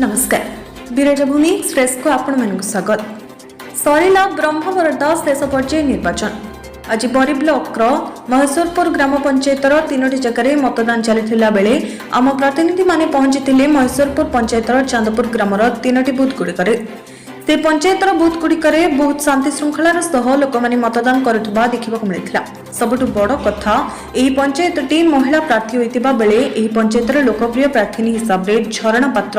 ନମସ୍କାର, ବିରଜଭୂମି ଏକ୍ସପ୍ରେସକୁ ଆପଣମାନଙ୍କୁ ସ୍ୱାଗତ। ସରିଲା ବ୍ରହ୍ମବରଦା ଶେଷ ପର୍ଯ୍ୟାୟ ନିର୍ବାଚନ। ଆଜି ବରୀ ବ୍ଲକର ମହେଶ୍ୱରପୁର ଗ୍ରାମ ପଞ୍ଚାୟତର ତିନୋଟି ଜାଗାରେ ମତଦାନ ଚାଲିଥିଲା ବେଳେ ଆମ ପ୍ରତିନିଧିମାନେ ପହଞ୍ଚିଥିଲେ ମହେଶ୍ୱରପୁର ପଞ୍ଚାୟତର ଚାନ୍ଦପୁର ଗ୍ରାମର ତିନୋଟି ବୁଥଗୁଡ଼ିକରେ। ସେ ପଞ୍ଚାୟତର ବୁଥଗୁଡ଼ିକରେ ବହୁତ ଶାନ୍ତି ଶୃଙ୍ଖଳାର ସହ ଲୋକମାନେ ମତଦାନ କରୁଥିବା ଦେଖିବାକୁ ମିଳିଥିଲା। ସବୁଠୁ ବଡ଼ କଥା, ଏହି ପଞ୍ଚାୟତଟି ମହିଳା ପ୍ରାର୍ଥୀ ହୋଇଥିବା ବେଳେ ଏହି ପଞ୍ଚାୟତର ଲୋକପ୍ରିୟ ପ୍ରାର୍ଥିନୀ ହିସାବରେ ଝରଣା ପାତ୍ର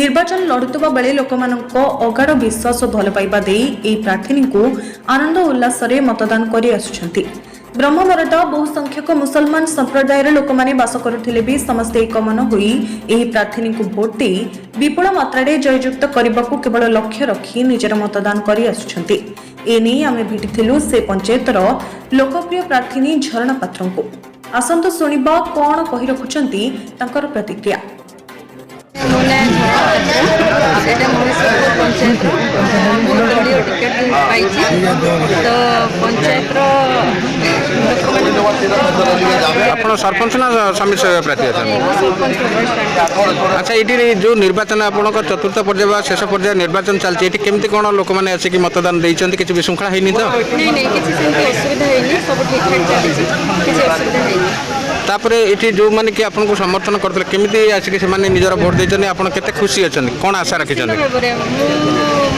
ନିର୍ବାଚନ ଲଢୁଥିବା ବେଳେ ଲୋକମାନଙ୍କ ଅଗାଢ଼ ବିଶ୍ୱାସ ଓ ଭଲ ପାଇବା ଦେଇ ଏହି ପ୍ରାର୍ଥିନୀଙ୍କୁ ଆନନ୍ଦ ଉଲ୍ଲାସରେ ମତଦାନ କରି ଆସୁଛନ୍ତି। ବ୍ରହ୍ମବରଦା ବହୁ ସଂଖ୍ୟକ ମୁସଲମାନ ସମ୍ପ୍ରଦାୟର ଲୋକମାନେ ବାସ କରୁଥିଲେ ବି ସମସ୍ତେ ଏକମନ ହୋଇ ଏହି ପ୍ରାର୍ଥିନୀଙ୍କୁ ଭୋଟ ଦେଇ ବିପୁଳ ମାତ୍ରାରେ ଜୟଯୁକ୍ତ କରିବାକୁ କେବଳ ଲକ୍ଷ୍ୟ ରଖି ନିଜର ମତଦାନ କରି ଆସୁଛନ୍ତି। ଏନେଇ ଆମେ ଭେଟିଥିଲୁ ସେ ପଞ୍ଚାୟତର ଲୋକପ୍ରିୟ ପ୍ରାର୍ଥିନୀ ଝରଣା ପାତ୍ରଙ୍କୁ। ଆସନ୍ତୁ ଶୁଣିବା କ'ଣ କହି ରଖୁଛନ୍ତି ତାଙ୍କର ପ୍ରତିକ୍ରିୟା। ମୋ ନାଁ ଝରଣା ପାତ୍ର। ଏଇଟା ମହେଶ୍ୱରପୁର ପଞ୍ଚାୟତର। ମୁଁ ଦଳୀୟ ଟିକେଟ୍ ପାଇଛି ତ ପଞ୍ଚାୟତର ଲୋକମାନେ ଆପଣ ସରପଞ୍ଚ ନା ସମିତି ସଭ୍ୟ ପ୍ରାର୍ଥୀ ଅଛନ୍ତି? ମୁଁ ସରପଞ୍ଚ ଭାବରେ ଷ୍ଟାଣ୍ଡ। ଆଚ୍ଛା, ଏଇଠି ଯେଉଁ ନିର୍ବାଚନ ଆପଣଙ୍କ ଚତୁର୍ଥ ପର୍ଯ୍ୟାୟ ବା ଶେଷ ପର୍ଯ୍ୟାୟ ନିର୍ବାଚନ ଚାଲିଛି, ଏଠି କେମିତି କ'ଣ ଲୋକମାନେ ଆସିକି ମତଦାନ ଦେଇଛନ୍ତି? କିଛି ବିଶୃଙ୍ଖଳା ହେଇନି ତ? ନାଇଁ, କିଛି ସେମିତି ଅସୁବିଧା ହେଇନି। ସବୁ ଠିକ୍ଠାକ୍ ଚାଲିଛି, କିଛି ଅସୁବିଧା ହେଇନି। ତାପରେ ଏଠି ଯେଉଁମାନେ କି ଆପଣଙ୍କୁ ସମର୍ଥନ କରିଥିଲେ, କେମିତି ଆସିକି ସେମାନେ ନିଜର ଭୋଟ ଦେଇଛନ୍ତି? ଆପଣ କେତେ ଖୁସି ଅଛନ୍ତି? କ'ଣ ଆଶା ରଖିଛନ୍ତି? ନିଶ୍ଚିନ୍ତ ଭାବରେ ମୁଁ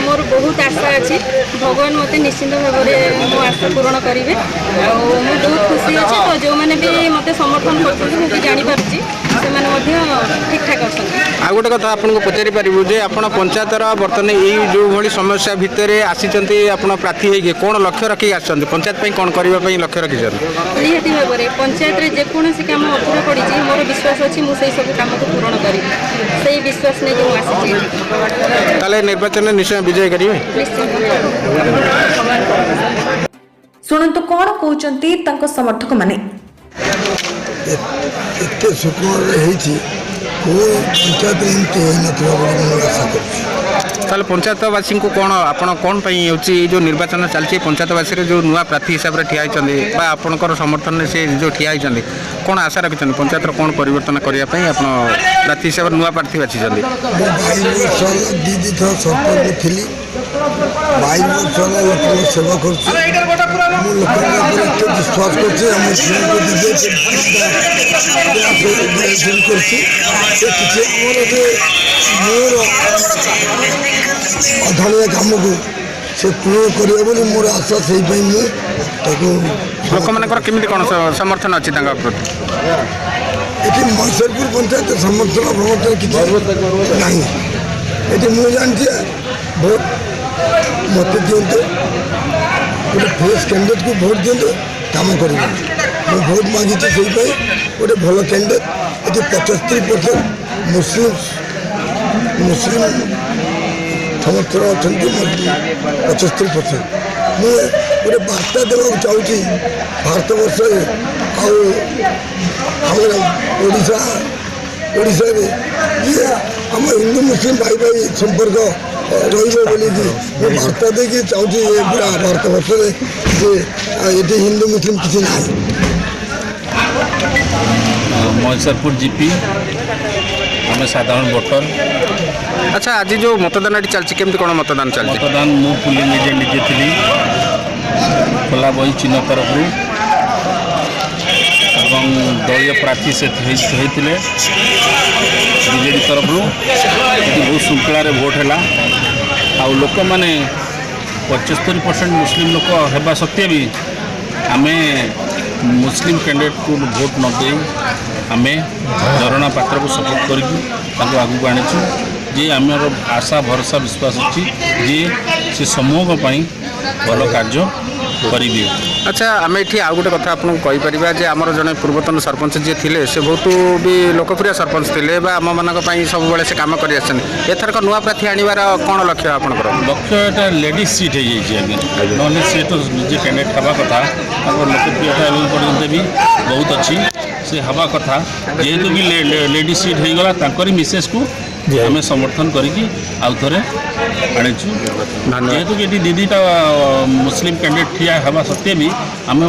ମୋର ବହୁତ ଆଶା ଅଛି। ଭଗବାନ ମୋତେ ନିଶ୍ଚିନ୍ତ ଭାବରେ ମୋ ଆଶା ପୂରଣ କରିବେ ଆଉ ମୁଁ ବହୁତ ଖୁସି ଅଛି। ତ ଯେଉଁମାନେ ବି ମୋତେ ସମର୍ଥନ କରୁଛନ୍ତି, ମୁଁ ବି ଜାଣିପାରୁଛି ସେମାନେ ମଧ୍ୟ ଠିକ୍ଠାକ୍ ଅଛନ୍ତି। ଆଉ ଗୋଟେ କଥା ଆପଣଙ୍କୁ ପଚାରି ପାରିବୁ ଯେ ଆପଣ ପଞ୍ଚାୟତର ବର୍ତ୍ତମାନ ଏଇ ଯେଉଁଭଳି ସମସ୍ୟା ଭିତରେ ଆସିଛନ୍ତି, ଆପଣ ପ୍ରାର୍ଥୀ ହେଇକି କ'ଣ ଲକ୍ଷ୍ୟ ରଖିକି ଆସିଛନ୍ତି? ପଞ୍ଚାୟତ ପାଇଁ କ'ଣ କରିବା ପାଇଁ ଲକ୍ଷ୍ୟ ରଖିଛନ୍ତି? ନିହାତି ଭାବରେ ପଞ୍ଚାୟତରେ ଯେକୌଣସି କାମ ଅଧୁରା ପଡ଼ିଛି, ମୋର ବିଶ୍ୱାସ ଅଛି ମୁଁ ସେଇ ସବୁ କାମକୁ ପୂରଣ କରିବି। ସେଇ ବିଶ୍ୱାସ ନେଇକି ମୁଁ ଆସିଛି ଏଠିକି। ତାହେଲେ ନିର୍ବାଚନରେ ନିଶ୍ଚୟ ବିଜୟ କରିବେ? ନିଶ୍ଚିନ୍ତ, ଭଗବାନ କରନ୍ତୁ। ଶୁଣନ୍ତୁ କ'ଣ କହୁଛନ୍ତି ତାଙ୍କ ସମର୍ଥକମାନେ। ଏତେ ସୁକୁମାରରେ ହେଇଛି, କେଉଁ ପଞ୍ଚାୟତରେ ଏମିତି ହେଇନଥିବ ବୋଲି ମୁଁ ଆଶା କରୁଛି। ତାହେଲେ ପଞ୍ଚାୟତବାସୀଙ୍କୁ କ'ଣ ଆପଣ କ'ଣ ପାଇଁ ହେଉଛି ଏଇ ଯେଉଁ ନିର୍ବାଚନ ଚାଲିଛି, ପଞ୍ଚାୟତବାସୀରେ ଯେଉଁ ନୂଆ ପ୍ରାର୍ଥୀ ହିସାବରେ ଠିଆ ହେଇଛନ୍ତି ବା ଆପଣଙ୍କର ସମର୍ଥନରେ ସେ ଯେଉଁ ଠିଆ ହେଇଛନ୍ତି, କ'ଣ ଆଶା ରଖିଛନ୍ତି? ପଞ୍ଚାୟତର କ'ଣ ପରିବର୍ତ୍ତନ କରିବା ପାଇଁ ଆପଣ ପ୍ରାର୍ଥୀ ହିସାବରେ ନୂଆ ପ୍ରାର୍ଥୀ ବାଛିଛନ୍ତି? ମୁଁ 22 ବର୍ଷ ହେଲା ଦୁଇ ଦୁଇ ଥର ସରପଞ୍ଚ ଥିଲି। 22 ବର୍ଷ ହେଲା ଲୋକଙ୍କ ସେବା କରୁଛି। ମୁଁ ଲୋକଙ୍କ ଉପରେ ଏତେ ବିଶ୍ୱାସ କରୁଛି, ଆମ ଝିଅକୁ ନିଜେ କରୁଛି। ସେ କିଛି ଆମର ଯେ ମୋର ଅଧାଳିଆ କାମକୁ ସେ ପୂରଣ କରିବ ବୋଲି ମୋର ଆଶା। ସେଇପାଇଁ ମୁଁ ତାକୁ ଲୋକମାନଙ୍କର କେମିତି କ'ଣ ସମର୍ଥନ ଅଛି ତାଙ୍କ ପ୍ରତି? ଏଠି ମହେଶ୍ୱରପୁର ପଞ୍ଚାୟତ ସମର୍ଥନ ଫମର୍ଥନ କିଛି ନାହିଁ। ଏଠି ମୁଁ ଜାଣିଛି, ଭୋଟ ମୋତେ ଦିଅନ୍ତୁ, ଗୋଟେ ଫ୍ରେଶ୍ କ୍ୟାଣ୍ଡିଡେଟ୍କୁ ଭୋଟ ଦିଅନ୍ତୁ, କାମ କରିବି। ମୁଁ ଭୋଟ ମାଗିଛି ସେଇପାଇଁ, ଗୋଟେ ଭଲ କ୍ୟାଣ୍ଡିଡେଟ୍। ଏଠି 75% ମୁସଲିମ ସମର୍ଥନ ଅଛନ୍ତି, 75%। ମୁଁ ଗୋଟେ ବାର୍ତ୍ତା ଦେବାକୁ ଚାହୁଁଛି ଭାରତବର୍ଷରେ ଆଉ ଆମର ଓଡ଼ିଶାରେ ଯେ ଆମ ହିନ୍ଦୁ ମୁସଲିମ ଭାଇ ଭାଇ ସମ୍ପର୍କ ରହିବ ବୋଲିକି ମୁଁ ବାର୍ତ୍ତା ଦେଇକି ଚାହୁଁଛି ଏ ପୁରା ଭାରତବର୍ଷରେ ଯେ ଏଠି ହିନ୍ଦୁ ମୁସଲିମ କିଛି ନାହିଁ। ମହେଶ୍ୱରପୁର ଜିପି, ଆମେ ସାଧାରଣ ଭୋଟର। ଆଚ୍ଛା, ଆଜି ଯେଉଁ ମତଦାନ ଏଠି ଚାଲିଛି, କେମିତି କ'ଣ ମତଦାନ ଚାଲିଛି? ମତଦାନ ମୁଁ ପୋଲିଂ ଏଜେଣ୍ଟ ନିଜେ ଥିଲି ଖୋଲା ବହି ଚିହ୍ନ ତରଫରୁ ଏବଂ ଦଳୀୟ ପ୍ରାର୍ଥୀ ସେ ହେଇଥିଲେ ବିଜେଡ଼ି ତରଫରୁ। ଏଠି ବହୁତ ଶୃଙ୍ଖଳାରେ ଭୋଟ ହେଲା ଆଉ ଲୋକମାନେ 75% ମୁସଲିମ ଲୋକ ହେବା ସତ୍ତ୍ୱେ ବି ଆମେ ମୁସଲିମ କ୍ୟାଣ୍ଡିଡେଟ୍କୁ ଭୋଟ ନ ଦେଇ ଆମେ ଝରଣା ପାତ୍ରକୁ ସପୋର୍ଟ କରିକି ତାଙ୍କୁ ଆଗକୁ ଆଣିଛୁ ଯେ ଆମର ଆଶା, ଭରସା, ବିଶ୍ୱାସ ଅଛି ଯେ ସେ ସମୂହଙ୍କ ପାଇଁ ଭଲ କାର୍ଯ୍ୟ କରିବେ। ଆଚ୍ଛା, ଆମେ ଏଠି ଆଉ ଗୋଟେ କଥା ଆପଣଙ୍କୁ କହିପାରିବା ଯେ ଆମର ଜଣେ ପୂର୍ବତନ ସରପଞ୍ଚ ଯିଏ ଥିଲେ, ସେ ବହୁତ ବି ଲୋକପ୍ରିୟ ସରପଞ୍ଚ ଥିଲେ ବା ଆମମାନଙ୍କ ପାଇଁ ସବୁବେଳେ ସେ କାମ କରି ଆସିଛନ୍ତି। ଏଥରକ ନୂଆ ପ୍ରାର୍ଥୀ ଆଣିବାର କ'ଣ ଲକ୍ଷ୍ୟ ଆପଣଙ୍କର? ଲକ୍ଷ୍ୟ, ଏଟା ଲେଡ଼ିଜ୍ ସିଟ୍ ହେଇଯାଇଛି ଆଜ୍ଞା, ନହେଲେ ସେ ତ ନିଜେ କ୍ୟାଣ୍ଡିଡେଟ୍ ହେବା କଥା। ତାଙ୍କର ଲୋକପ୍ରିୟତା ଏବେ ପର୍ଯ୍ୟନ୍ତ ବି ବହୁତ ଅଛି, ସେ ହେବା କଥା। ଯେହେତୁ କି ଲେଡ଼ିଜ୍ ସିଟ୍ ହେଇଗଲା, ତାଙ୍କରି ମିସେସ୍କୁ ଆମେ ସମର୍ଥନ କରିକି ଆଉ ଥରେ ଆଣିଛୁ। ଯେହେତୁ କି ଏଠି ଦୁଇ ଦୁଇଟା ମୁସଲିମ କ୍ୟାଣ୍ଡିଡେଟ୍ ଠିଆ ହେବା ସତ୍ତ୍ୱେ ବି ଆମେ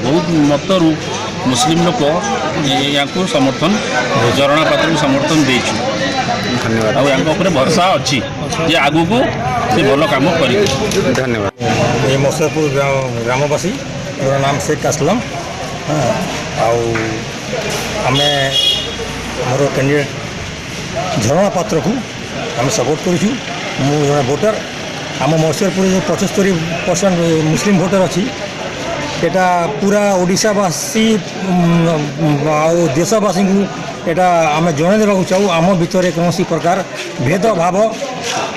ବହୁତ ମତରୁ ମୁସଲିମ ଲୋକ ୟାଙ୍କୁ ସମର୍ଥନ, ଝରଣା ପାତ୍ରକୁ ସମର୍ଥନ ଦେଇଛୁ। ଧନ୍ୟବାଦ। ଆଉ ୟାଙ୍କ ଉପରେ ଭରସା ଅଛି ଯେ ଆଗକୁ ସେ ଭଲ କାମ କରିବେ। ଧନ୍ୟବାଦ। ଏ ମସରପୁର ଗ୍ରାମବାସୀ, ମୋର ନାମ ଶେଖ ଆସଲମ। ହଁ, ଆଉ ଆମେ ଆମର କ୍ୟାଣ୍ଡିଡେଟ୍ ଝରଣା ପାତ୍ରକୁ ଆମେ ସପୋର୍ଟ କରୁଛୁ। ମୁଁ ଜଣେ ଭୋଟର। ଆମ ମହେଶ୍ୱରପୁରରେ ଯେଉଁ 75% ମୁସଲିମ ଭୋଟର ଅଛି, ଏଟା ପୁରା ଓଡ଼ିଶାବାସୀ ଆଉ ଦେଶବାସୀଙ୍କୁ ଏଟା ଆମେ ଜଣାଇ ଦେବାକୁ ଚାହୁଁ, ଆମ ଭିତରେ କୌଣସି ପ୍ରକାର ଭେଦଭାବ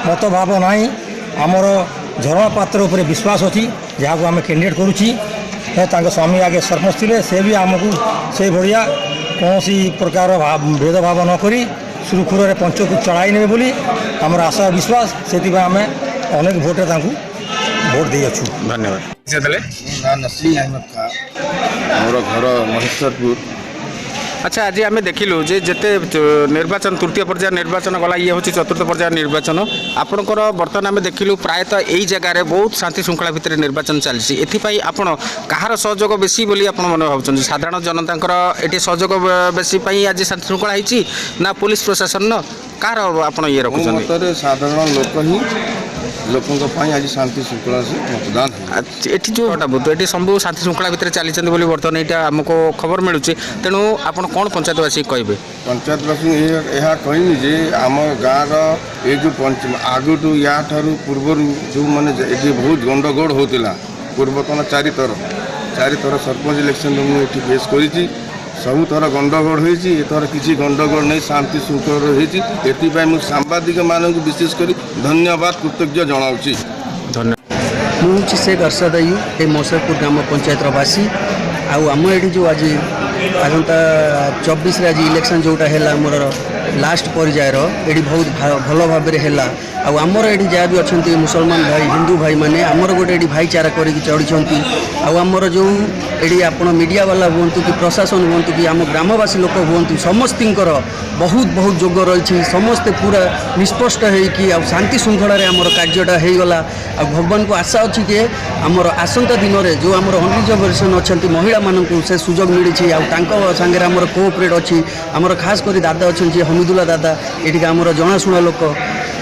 ମତଭାବ ନାହିଁ। ଆମର ଝରଣା ପାତ୍ର ଉପରେ ବିଶ୍ୱାସ ଅଛି, ଯାହାକୁ ଆମେ କ୍ୟାଣ୍ଡିଡେଟ୍ କରୁছি। ତାଙ୍କ ସ୍ୱାମୀ ଆଗେ ସରପଞ୍ଚ ଥିଲେ। ସେ ବି ଆମକୁ ସେଇଭଳିଆ କୌଣସି ପ୍ରକାର ଭେଦଭାବ ନ କରି ସୁରୁଖୁରୁରେ ପଞ୍ଚକୁ ଚଳାଇ ନେବେ ବୋଲି ଆମର ଆଶା, ବିଶ୍ୱାସ। ସେଥିପାଇଁ ଆମେ ଅନେକ ଭୋଟରେ ତାଙ୍କୁ ଭୋଟ ଦେଇଅଛୁ। ଧନ୍ୟବାଦ। ଦେଲେ। ନା, ନସୀମ ଅହମଦ ଖାଁ। ମୋର ଘର ମହେଶ୍ୱରପୁର। ଆଚ୍ଛା, ଆଜି ଆମେ ଦେଖିଲୁ ଯେ ଯେତେ ନିର୍ବାଚନ, ତୃତୀୟ ପର୍ଯ୍ୟାୟ ନିର୍ବାଚନ ଗଲା, ଇଏ ହେଉଛି ଚତୁର୍ଥ ପର୍ଯ୍ୟାୟ ନିର୍ବାଚନ ଆପଣଙ୍କର। ବର୍ତ୍ତମାନ ଆମେ ଦେଖିଲୁ ପ୍ରାୟତଃ ଏଇ ଜାଗାରେ ବହୁତ ଶାନ୍ତି ଶୃଙ୍ଖଳା ଭିତରେ ନିର୍ବାଚନ ଚାଲିଛି। ଏଥିପାଇଁ ଆପଣ କାହାର ସହଯୋଗ ବେଶୀ ବୋଲି ଆପଣ ମନେ ଭାବୁଛନ୍ତି? ସାଧାରଣ ଜନତାଙ୍କର ଏଠି ସହଯୋଗ ବେଶୀ ପାଇଁ ଆଜି ଶାନ୍ତି ଶୃଙ୍ଖଳା ହେଇଛି ନା ପୋଲିସ ପ୍ରଶାସନର, କାହାର ଆପଣ ଇଏ ମୋ ରଖୁଛନ୍ତି? ମତରେ ସାଧାରଣ ଲୋକ ହିଁ, ଲୋକଙ୍କ ପାଇଁ ଆଜି ଶାନ୍ତି ଶୃଙ୍ଖଳା ସେ ମତଦାନ ହେଇଛି। ଏଠି ଯେଉଁ ବୁଥ, ଏଠି ସବୁ ଶାନ୍ତି ଶୃଙ୍ଖଳା ଭିତରେ ଚାଲିଛନ୍ତି ବୋଲି ବର୍ତ୍ତମାନ ଏଇଟା ଆମକୁ ଖବର ମିଳୁଛି। ତେଣୁ ଆପଣ କ'ଣ ପଞ୍ଚାୟତବାସୀ କହିବେ? ପଞ୍ଚାୟତବାସୀଙ୍କୁ ଏହା କହିବି ଯେ ଆମ ଗାଁର ଏ ଯେଉଁ ପଞ୍ଚ ଆଗଠୁ ୟା ଠାରୁ ପୂର୍ବରୁ ଯେଉଁମାନେ ଏଠି ବହୁତ ଗଣ୍ଡଗୋଳ ହେଉଥିଲା, ପୂର୍ବତନ ଚାରିଥର ସରପଞ୍ଚ ଇଲେକ୍ସନରେ ମୁଁ ଏଠି ଫେସ୍ କରିଛି। ସବୁଥର ଗଣ୍ଡଗୋଳ ହେଇଛି। ଏଥର କିଛି ଗଣ୍ଡଗୋଳ ନେଇ ଶାନ୍ତି ଶୃଙ୍ଖଳରେ ହେଇଛି। ଏଥିପାଇଁ ମୁଁ ସାମ୍ବାଦିକମାନଙ୍କୁ ବିଶେଷ କରି ଧନ୍ୟବାଦ, କୃତଜ୍ଞ ଜଣାଉଛି। ଧନ୍ୟବାଦ। ମୁଁ ହେଉଛି ଶେଖ ଅର୍ସଦ ଅୟୁବ, ଏ ମହେଶ୍ୱରପୁର ଗ୍ରାମ ପଞ୍ଚାୟତର ବାସୀ। ଆଉ ଆମ ଏଠି ଯେଉଁ ଆଜି ଆସନ୍ତା 24ରେ ଆଜି ଇଲେକ୍ସନ୍ ଯେଉଁଟା ହେଲା, ଆମର ଲାଷ୍ଟ ପର୍ଯ୍ୟାୟର, ଏଠି ବହୁତ ଭଲ ଭାବରେ ହେଲା। ଆଉ ଆମର ଏଠି ଯାହା ବି ଅଛନ୍ତି ମୁସଲମାନ ଭାଇ, ହିନ୍ଦୁ ଭାଇମାନେ, ଆମର ଗୋଟେ ଏଠି ଭାଇଚାରା କରିକି ଚଳିଛନ୍ତି। ଆଉ ଆମର ଯେଉଁ ଏଠି ଆପଣ ମିଡ଼ିଆ ବାଲା ହୁଅନ୍ତୁ କି ପ୍ରଶାସନ ହୁଅନ୍ତୁ କି ଆମ ଗ୍ରାମବାସୀ ଲୋକ ହୁଅନ୍ତୁ, ସମସ୍ତଙ୍କର ବହୁତ ବହୁତ ଯୋଗ ରହିଛି। ସମସ୍ତେ ପୁରା ନିଷ୍ପଷ୍ଟ ହେଇକି ଆଉ ଶାନ୍ତି ଶୃଙ୍ଖଳାରେ ଆମର କାର୍ଯ୍ୟଟା ହେଇଗଲା। ଆଉ ଭଗବାନଙ୍କୁ ଆଶା ଅଛି ଯେ ଆମର ଆସନ୍ତା ଦିନରେ ଯେଉଁ ଆମର ଅନରିଜର୍ଭେସନ୍ ଅଛନ୍ତି ମହିଳାମାନଙ୍କୁ ସେ ସୁଯୋଗ ମିଳିଛି। ଆଉ ତାଙ୍କ ସାଙ୍ଗରେ ଆମର କୋଅପରେଟ୍ ଅଛି। ଆମର ଖାସ କରି ଦାଦା ଅଛନ୍ତି ଯିଏ ହମିଦୁଲ୍ଲା ଦାଦା, ଏଠିକା ଆମର ଜଣାଶୁଣା ଲୋକ,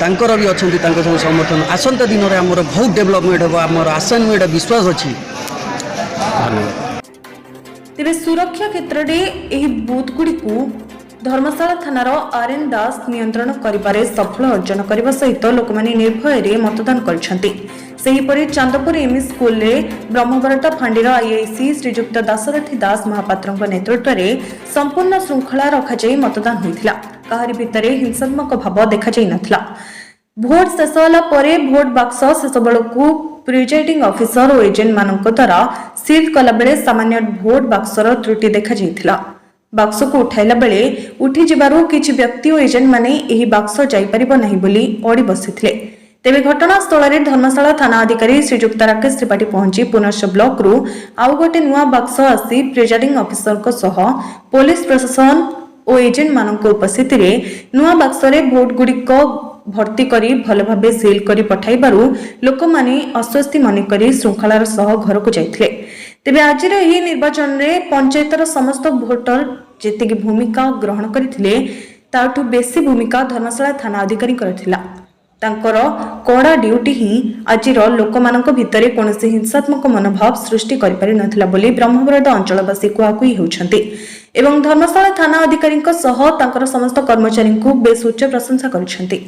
ତାଙ୍କର ବି ଅଛନ୍ତି ତାଙ୍କ ସାଙ୍ଗେ ସମର୍ଥନ। ଆସନ୍ତା ଦିନରେ ଆମର ବହୁତ ଡେଭଲପମେଣ୍ଟ ହେବ, ଆମର ଆଶା ନୁହେଁ, ଏଇଟା ବିଶ୍ୱାସ ଅଛି। ଧନ୍ୟବାଦ। ତେବେ ସୁରକ୍ଷା କ୍ଷେତ୍ରରେ ଏହି ବୁଥଗୁଡ଼ିକୁ ଧର୍ମଶାଳା ଥାନାର ଆର୍ ଏନ୍ ଦାସ ନିୟନ୍ତ୍ରଣ କରିବାରେ ସଫଳ ଅର୍ଜନ କରିବା ସହିତ ଲୋକମାନେ ନିର୍ଭୟରେ ମତଦାନ କରିଛନ୍ତି। ସେହିପରି ଚାନ୍ଦପୁର ଏମ୍ଇ ସ୍କୁଲରେ ବ୍ରହ୍ମବରଟ ଫାଣ୍ଡିର ଆଇଆଇସି ଶ୍ରୀଯୁକ୍ତ ଦାଶରଥୀ ଦାସ ମହାପାତ୍ରଙ୍କ ନେତୃତ୍ୱରେ ସମ୍ପୂର୍ଣ୍ଣ ଶୃଙ୍ଖଳା ରଖାଯାଇ ମତଦାନ ହୋଇଥିଲା। କାହାରି ଭିତରେ ହିଂସାତ୍ମକ ଭାବ ଦେଖାଯାଇ ନଥିଲା। ଭୋଟ ଶେଷ ହେଲା ପରେ ଭୋଟ ବାକ୍ସ ଶେଷ ବେଳକୁ ପ୍ରିଜାଇଡିଂ ଅଫିସର ଓ ଏଜେଣ୍ଟମାନଙ୍କ ଦ୍ୱାରା ସିଲ୍ କଲାବେଳେ ସାମାନ୍ୟ ଭୋଟ ବାକ୍ସର ତ୍ରୁଟି ଦେଖାଯାଇଥିଲା। ବାକ୍ସକୁ ଉଠାଇଲା ବେଳେ ଉଠିଯିବାରୁ କିଛି ବ୍ୟକ୍ତି ଓ ଏଜେଣ୍ଟମାନେ ଏହି ବାକ୍ସ ଯାଇପାରିବ ନାହିଁ ବୋଲି ଅଡ଼ି ବସିଥିଲେ। ତେବେ ଘଟଣାସ୍ଥଳରେ ଧର୍ମଶାଳା ଥାନା ଅଧିକାରୀ ଶ୍ରୀଯୁକ୍ତ ରାକେଶ ତ୍ରିପାଠୀ ପହଞ୍ଚି ପୁନଶ୍ଚ ବ୍ଲକରୁ ଆଉ ଗୋଟେ ନୂଆ ବାକ୍ସ ଆସି ପ୍ରିଜାଇଡିଂ ଅଫିସରଙ୍କ ସହ ପୋଲିସ ପ୍ରଶାସନ ଓ ଏଜେଣ୍ଟମାନଙ୍କ ଉପସ୍ଥିତିରେ ନୂଆ ବାକ୍ସରେ ଭୋଟଗୁଡ଼ିକ ଭର୍ତ୍ତି କରି ଭଲ ଭାବେ ସିଲ୍ କରି ପଠାଇବାରୁ ଲୋକମାନେ ଆଶ୍ୱସ୍ତି ମନେ କରି ଶୃଙ୍ଖଳାର ସହ ଘରକୁ ଯାଇଥିଲେ। ତେବେ ଆଜିର ଏହି ନିର୍ବାଚନରେ ପଞ୍ଚାୟତର ସମସ୍ତ ଭୋଟର ଯେତିକି ଭୂମିକା ଗ୍ରହଣ କରିଥିଲେ, ତାଠୁ ବେଶୀ ଭୂମିକା ଧର୍ମଶାଳା ଥାନା ଅଧିକାରୀଙ୍କର ଥିଲା। ତାଙ୍କର କଡ଼ା ଡ୍ୟୁଟି ହିଁ ଆଜିର ଲୋକମାନଙ୍କ ଭିତରେ କୌଣସି ହିଂସାତ୍ମକ ମନୋଭାବ ସୃଷ୍ଟି କରିପାରିନଥିଲା ବୋଲି ବ୍ରହ୍ମବରଦ ଅଞ୍ଚଳବାସୀ କୁହାକୁହି ହେଉଛନ୍ତି ଏବଂ ଧର୍ମଶାଳା ଥାନା ଅଧିକାରୀଙ୍କ ସହ ତାଙ୍କର ସମସ୍ତ କର୍ମଚାରୀଙ୍କୁ ବେଶ ଉଚ୍ଚ ପ୍ରଶଂସା କରିଛନ୍ତି।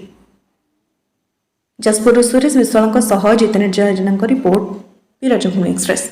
ଯାଜପୁରରୁ ସୁରେଶ ବିଶ୍ୱାଳଙ୍କ ସହ ଜିତେନ୍ଦ୍ର ଜେନାଙ୍କ ରିପୋର୍ଟ, ବିରଜଭୂମି ଏକ୍ସପ୍ରେସ୍।